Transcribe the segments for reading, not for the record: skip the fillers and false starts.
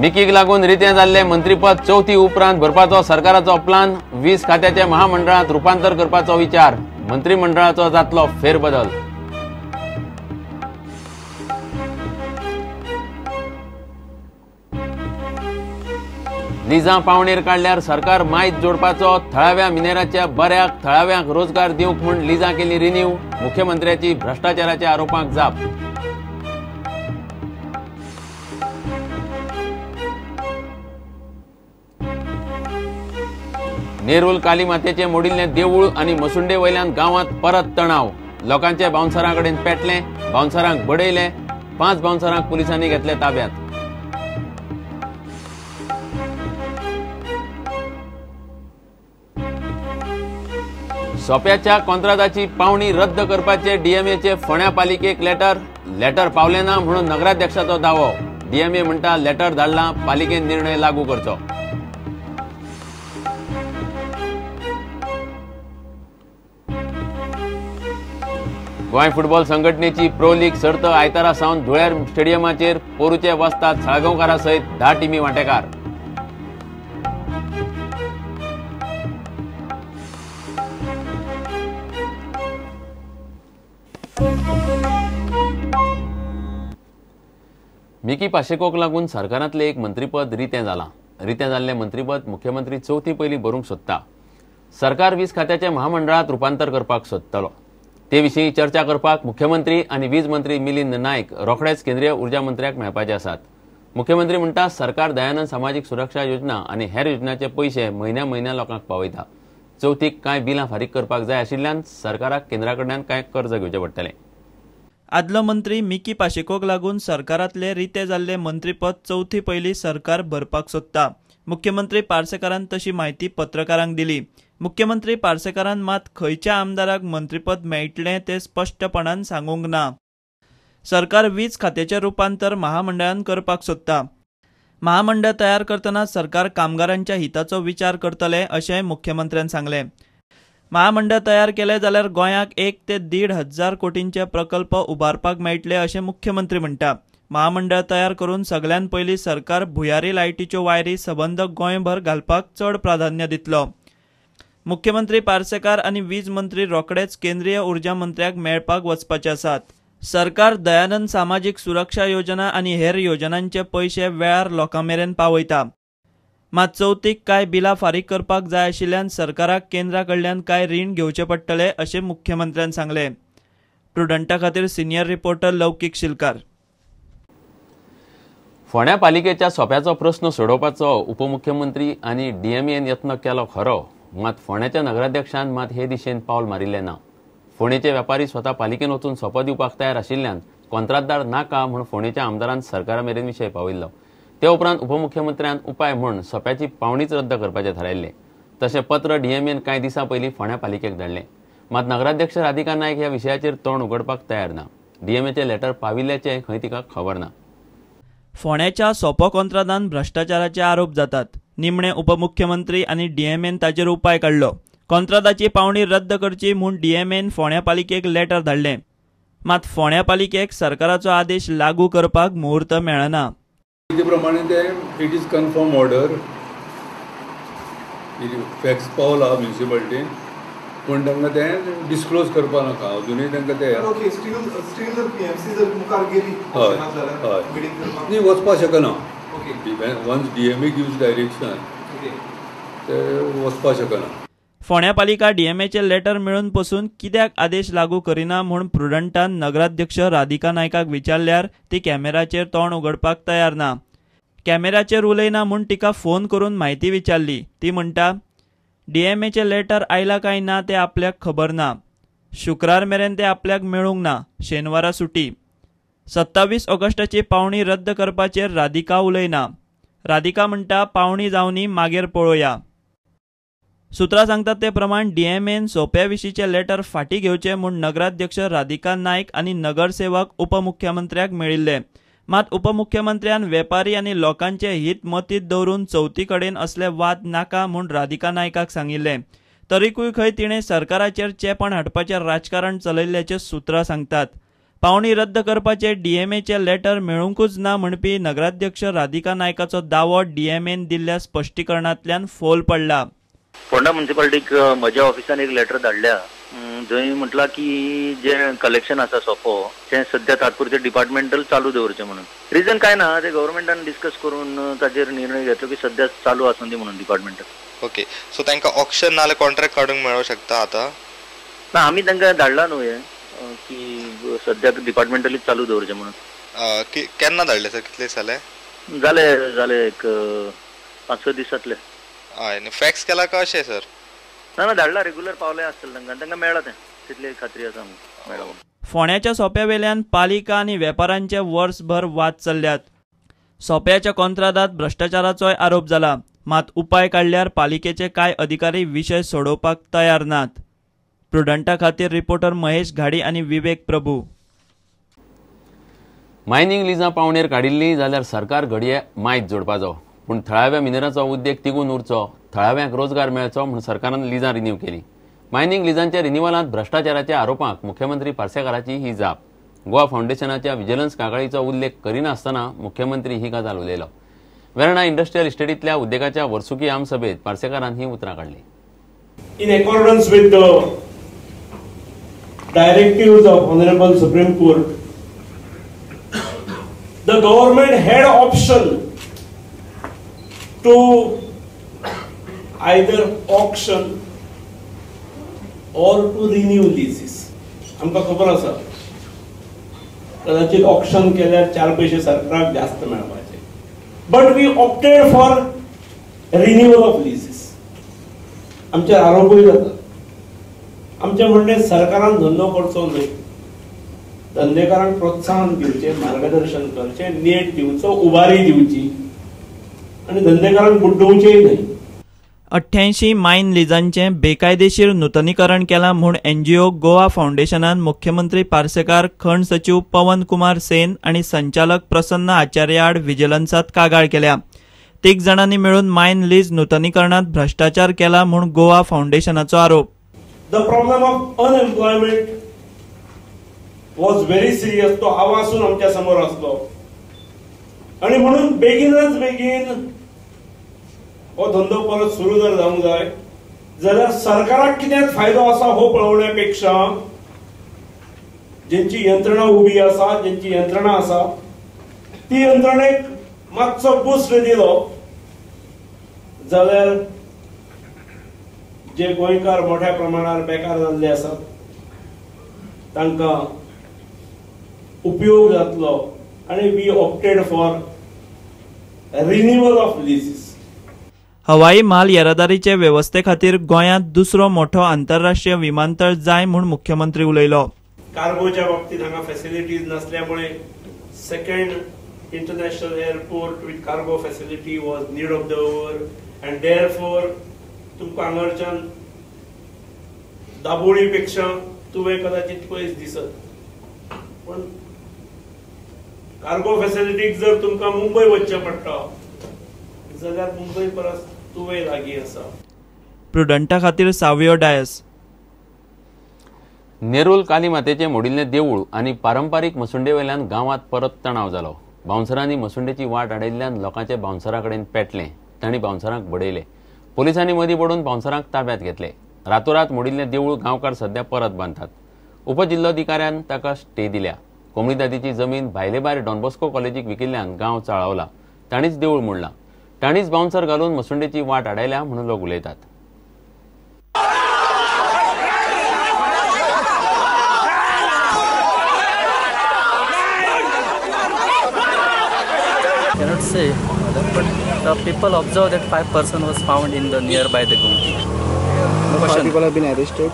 मिकीक लागून रितें जाल्लें मंत्रीपद चवथी उपरांत भरपाचो सरकाराचो प्लान. वीज खात्याच्या महामंडळांत रुपांतर करपाचो विचार. मंत्रिमंडळाचो जातलो फेरबदल. लिजां पावणेर काडल्यार सरकार मायत जोडपाचो. थळाव्या मिनेराच्या बऱ्याक थळाव्यांक रोजगार दिवंक म्हूण लिजां केली रिन्यू. मुख्यमंत्र्याची भ्रष्टाचाराच्या आरोपांक जाप. नेरूल कालीमातेचे मोडिल्लें देवूळ आनी मसुंडे वयल्यान गांवांत परत तणाव. लोकांचे बाउन्सरां कडेन पेटले, बाउन्सरांक बडयले. 5 बाउन्सरांक पुलिसांनी घेतले ताब्यात. सोप्याच्या कॉन्त्रादाची पावणी रद्द करपाचे डीएमएचे फोंड्या पालिकेक लेटर. लेटर पावले ना म्हणून नगराध्यक्षाचो दावो. डीएमए म्हणटा लेटर धाडला, पालिकेन निर्णय लागू करचो. गोंय फुटबॉल संघटनेची प्रो लीग सर्त आयतारा सावन धुळ्यार स्टेडियमाचेर. पोरूचे वस्ताद साळगांवकारा सयत 10 टिमी वांटेकार. मिकी पाशेकोक लागून सरकारांतलें एक मंत्रीपद रितें जालां. रितें जाल्लें मंत्रीपद मुख्यमंत्री चवथी पयलीं भरूंक सोदता. सरकार वीज खात्याचें महामंडळांत रुपांतर करपाक सोदतलो. ते विशीं चर्चा करपाक मुख्यमंत्री आनी वीज मंत्री मिलिंद नायक रोखडेच केंद्रीय ऊर्जा मंत्र्याक मेळपाचे आसात. मुख्यमंत्री म्हणटा सरकार दयानंद सामाजीक सुरक्षा योजना आनी हेर योजनांचे पयशे म्हयन्या म्हयन्या लोकांक पावयता. चवथीक कांय बिलां फारीक करपाक जाय आशिल्ल्यान सरकाराक केंद्रा कडल्यान कांय कर्ज घेवचें पडटलें. आदलो मंत्री मिकी पाशेकोक लागून सरकारांतले रिते जाल्ले मंत्रीपद चवथी पयलीं सरकार भरपाक सोदता. मुख्यमंत्री पार्सेकारान तशी म्हायती पत्रकारांक दिली. मुख्यमंत्री पार्सेकारान मात खंयच्या आमदाराक मंत्रीपद मेळटलें तें स्पश्टपणान सांगूंक ना. सरकार वीज खात्याचें रुपांतर महामंडळान करपाक सोदता. महामंडळ तयार करतना सरकार कामगारांच्या हिताचो विचार करतले अशें मुख्यमंत्र्यान सांगलें. महामंडळ तयार केलें जाल्यार गोंयाक 1 ते 1.5 हजार कोटींचे प्रकल्प उबारपाक मेळटले अशें मुख्यमंत्री म्हणटा. महामंडळ तयार करून सगळ्यान पयलीं सरकार भुयारी लायटीच्यो वायरी सबंद गोंयभर घालपाक चड प्राधान्य दितलो. मुख्यमंत्री पार्सेकार आनी वीज मंत्री रोखडेच केंद्रीय ऊर्जा मंत्र्याक मेळपाक वचपाचे आसात. सरकार दयानंद सामाजीक सुरक्षा योजना आनी हेर योजनांचे पयशे वेळार लोकां मेरेन पावयता. मात चवथीक कांय बिलां फारीक करपाक जाय आशिल्ल्यान सरकाराक केंद्रा कडल्यान कांय रीण घेवचें पडटलें अशें मुख्यमंत्र्यान सांगलें. प्रुडंटा खातीर सिनियर रिपोर्टर लौकीक शिलकार. फोंड्या पालिकेच्या सोप्याचो प्रस्न सोडोवपाचो उपमुख्यमंत्री आनी डीएमएन यत्न केलो खरो, मात फोंड्याच्या नगराध्यक्षान मात हे दिशेन पावल मारिल्लें ना. फोंडेचे वेपारी स्वता पालिकेन वचून सोपो दिवपाक तयार आशिल्ल्यान कॉन्त्रातदार नाका म्हूण फोंडेच्या आमदारान सरकारा मेरेन विशय पावयिल्लो. ते उपरांत उपमुख्यमंत्र्यान उपाय म्हूण सोप्याची पावणीच रद्द करपाचें थारायल्लें. तशें पत्र डीएमएन कांय दिसां पयलीं फोंड्या पालिकेक धाडलें. मात नगराध्यक्ष राधिका नायक ह्या विशयाचेर तोंड उगडपाक तयार ना. डीएमएचें लेटर पाविल्ल्याचें खंय तिका खबर ना. फोंड्याच्या सोपो कॉन्त्रादान भ्रश्टाचाराचे आरोप जातात. निमणे उपमुख्यमंत्री आनी डीएमएन ताचेर उपाय काडलो. कॉन्त्रादाची पावणी रद्द करची म्हूण डीएमएन फोंड्या पालिकेक लेटर धाडलें. मात फोंड्या पालिकेक सरकाराचो आदेश लागू करपाक मुहूर्त मेळना. ते प्रमाणे ते it is confirm order fax पावला म्युनिसिपालिटीन, पूण तांकां तें डिस्क्लोज करपाक नाका अजुनूय तांकां ते हय हय न्ही वचपाक शकना. वन्स डीएमए गिव्स डायरेक्शन ते वचपाक शकना. फोंड्या पालिका डीएमएचें लेटर मेळून पसून कित्याक आदेश लागू करिना म्हूण प्रुडंटान नगराध्यक्ष राधिका नायकाक विचारल्यार ती कॅमेराचेर तोंड उगडपाक तयार ना. कॅमेराचेर उलयना म्हूण तिका फोन करून म्हायती विचारली. ती म्हणटा डीएमएचें लेटर आयलां काय ना तें आपल्याक खबर ना. शुक्रार मेरेन तें आपल्याक मेळूंक ना. शेनवारा सुटी. 27 ऑगस्टाची पावणी रद्द करपाचेर राधिका उलयना. राधिका म्हणटा पावणी जावनी मागीर पळोवया. सूत्रां सांगतात ते प्रमाण डीएमएन सोप्या विशींचें लेटर फाटीं घेवचें म्हूण नगराध्यक्ष राधिका नायक आनी नगरसेवक उपमुख्यमंत्र्याक मेळिल्ले. मात उपमुख्यमंत्र्यान वेपारी आनी लोकांचे हित मतींत दवरून चवथी कडेन असले वाद नाका म्हूण राधिका नायकाक सांगिल्लें. तरीकूय खंय तिणें सरकाराचेर चेपण हाडपाचें राजकारण चलयल्ल्याचें सूत्रां सांगतात. पावणी रद्द करपाचे डीएमएचे लेटर मेळूंकूच ना म्हणपी नगराध्यक्ष राधिका नायकाचो दावो डीएमएन दिल्ल्या स्पश्टीकरणांतल्यान फोल पडला. फोंडा म्युनिसिपालिटीक म्हज्या ऑफिसान एक लेटर धाडल्या, थंय म्हटलां की जे कलेक्शन आसा सोपो तें सद्या तात्पुरतें डिपार्टमेंटल चालू दवरचें म्हणून. रिजन काय ना, ते गव्हर्मेंटान डिस्कस करून ताजेर निर्णय घेतलो की सद्या चालू आसूं दी म्हणून डिपार्टमेंटल. ओके, सो तांकां ऑक्शन नाल्यार कॉन्ट्रॅक्ट काडूंक मेळोंक शकता आतां? ना, आमी तांकां धाडला न्हू हें की सद्याक डिपार्टमेंटलीच चालू दवरचें म्हणून. केन्ना धाडलें सर, कितले दीस जाले? जाले जाले एक 5-6 दीस जातले. हय, आनी फॅक्स केला काय अशें सर? ना ना, धाडला, रेग्युलर पावले आसतले तांकां, तांकां मेळ्ळा तें, तितली खात्री आसा आमकां. फोंड्याच्या सोप्या वेल्यान पालिका आनी वेपारांचे वर्सभर वाद चल्ल्यात. सोप्याच्या कोंत्रादात भ्रश्टाचाराचोय आरोप जाला. मात उपाय काडल्यार पालिकेचे कांय अधिकारी विशय सोडोवपाक तयार नात. प्रुडंटा खातीर रिपोर्टर महेश घाडी आनी विवेक प्रभू. मायनिंग लिजां पावणेर काडिल्लीं जाल्यार सरकार घडये मायत जोडपाचो, पूण थळाव्या मिनराचो उद्देग तिगून उरचो, थळाव्यांक रोजगार मेळचो म्हूण सरकारान लिजां रिन्यू केली. मायनिंग लिजांच्या रिन्युअलांत भ्रश्टाचाराच्या आरोपांक मुख्यमंत्री पार्सेकाराची ही जाप. गोवा फावंडेशनाच्या विजिलन्स कागाळीचो उल्लेख करिनासतना मुख्यमंत्री ही गजाल उलयलो. वेर्णा इंडस्ट्रियल इस्टेटींतल्या उद्देगाच्या वर्सुकी आमसभेत पार्सेकारान ही उतरां काडली. In accordance with the directives of Honorable Supreme Court, the government had option to either auction or to renew leases. आमकां खबर आसा कदाचित ऑक्शन केल्यार 4 पैसे सरकाराक जास्त मेळपाचे, but we opted for renewal of leases. आमचेर आरोपूय जातात. आमचें म्हणणें सरकारान धंदो करचो न्हय, धंदेकारांक प्रोत्साहन दिवचें, मार्गदर्शन करचें, नेट दिवचो, उबारी दिवची आनी धंदेकारांक बुड्डोवचेंय न्हय. 88 मायन लिजांचें बेकायदेशीर नुतनीकरण केलां म्हूण एनजीओ गोवा फावंडेशनान मुख्यमंत्री पार्सेकार, खण सचीव पवन कुमार सेन आनी संचालक प्रसन्न आचार्य आड विजिलन्सांत कागाळ केल्या. 3 जाणांनी मेळून मायन लीज नुतनीकरणांत भ्रश्टाचार केला म्हूण गोवा फावंडेशनाचो आरोप. The problem of unemployment was very serious. तो आवासून आमच्या समोर आसलो आनी म्हणून बेगीनच बेगीन हो धंदो परत सुरू जर जावंक जाय जाल्यार सरकाराक कितें फायदो आसा हो पळोवण्या पेक्षा जेंची यंत्रणा उबी आसा, जेंची यंत्रणा आसा ती यंत्रणेक मातसो बूस्ट दिलो जाल्यार जे गोंयकार मोठ्या प्रमाणार बेकार जाल्ले आसात तांकां उपयोग जातलो आनी we opted for renewal of leases. हवाई माल येरादारीचे वेवस्थे खातीर गोंयांत दुसरो मोठो आंतरराष्ट्रीय विमानतळ जाय म्हूण मुख्यमंत्री उलयलो. कार्गोच्या बाबतीत हांगा facilities नासल्यामुळे second international airport with cargo facility was need of the hour and therefore तुमकां हांगाच्यान दाबोळी पेक्षा तुवें कदाचित पयस दिसत, पण कार्गो फॅसिलिटीक जर तुमकां मुंबय वचचें पडटा जाल्यार मुंबय परस तुवें लागीं आसा. प्रुडंटा खातीर सावियो डायस. नेरूल काली मातेचें मोडिल्लें देवूळ आनी पारंपारीक मसुंडेवेल्यान गांवांत परत तणाव जालो. बाउन्सरांनी मसुंडेची वाट आडयल्ल्यान लोकांचे बाउन्सरा कडेन पेटलें. तांणी बाउन्सरांक बडयले. पोलिसांनी मदीं पडून बाउन्सरांक ताब्यांत घेतले. रातोरात मोडिल्लें देवूळ गांवकार सध्या परत बांदतात. उपजिल्लोधिकाऱ्यान ताका स्टे दिल्या. कोमणीदादीची जमीन भायले भायर डॉन बॉस्को कॉलेजीक विकिल्ल्यान गांव चाळवला. तांणीच देवूळ मोडलां. तांणीच बाउन्सर घालून मसुंडेची वाट आडायल्या म्हणून लोक उलयतात. Cannot say, but the people observed that 5 person was found in the nearby the Gumti. No 5 people have been arrested.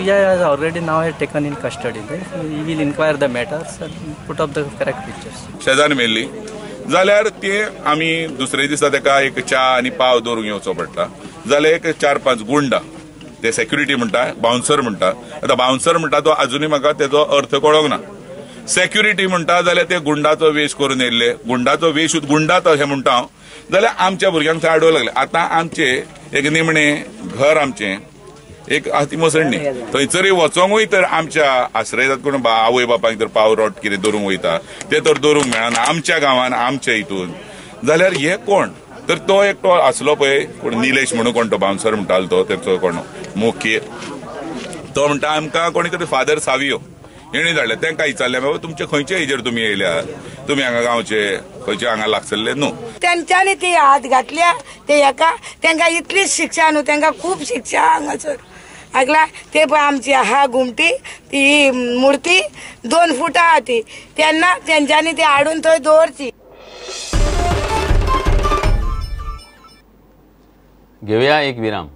Yeah, already now have taken in custody. We will inquire the matters and put up the correct pictures. Schezwan मेल्ली जाल्यार ते आमी दुसरे दिसा ताका एक च्या आनी पाव दवरूंक येवचो पडटा. जाल्यार एक 4-5 गुंडा ते सेक्युरिटी म्हणटा, बाउन्सर म्हणटा. आतां बाउन्सर म्हणटा तो अजुनूय म्हाका तेजो अर्थ कळोंक ना. सेक्युरिटी म्हणटा जाल्यार ते गुंडाचो वेश करून येयल्ले, गुंडाचो वेश गुंडात अशें म्हणटा हांव. जाल्यार आमच्या भुरग्यांक थंय आडोवंक लागले. आतां आमचे एक निमणें घर आमचें एक आहा ती मसंडी थंयसरूय वचोंकूय तर आमच्या आश्रयतात कोण आवय बापायक तर पाव रोट कितें दवरूंक वयता ते तर दवरूंक मेळना आमच्या गांवान आमच्या हितून. जाल्यार हे कोण तर तो एकटो आसलो पळय कोण निलेश म्हणून कोण तो बाउन्सर म्हणटालो तो तेचो कोण मुख्य तो म्हणटा आमकां कोणी तरी फादर सावियो हेणी धाडले. तांकां विचारलें बाबा तुमचे खंयचे हेजेर तुमी येयल्या, तुमी हांगा गांवचे खंयचे हांगा लागसल्ले न्हू. तेंच्यांनी ती हात घातल्या ते हेका तेंकां इतलीच शिक्षा न्हू, तेंकां खूब शिक्षा हांगासर आगला. ते पळय आमची आहा घुमटी ती मुर्ती 2 फुटां आहा ती, तेन्ना तेंच्यांनी ती हाडून थंय दवरची. घेवया एक विराम.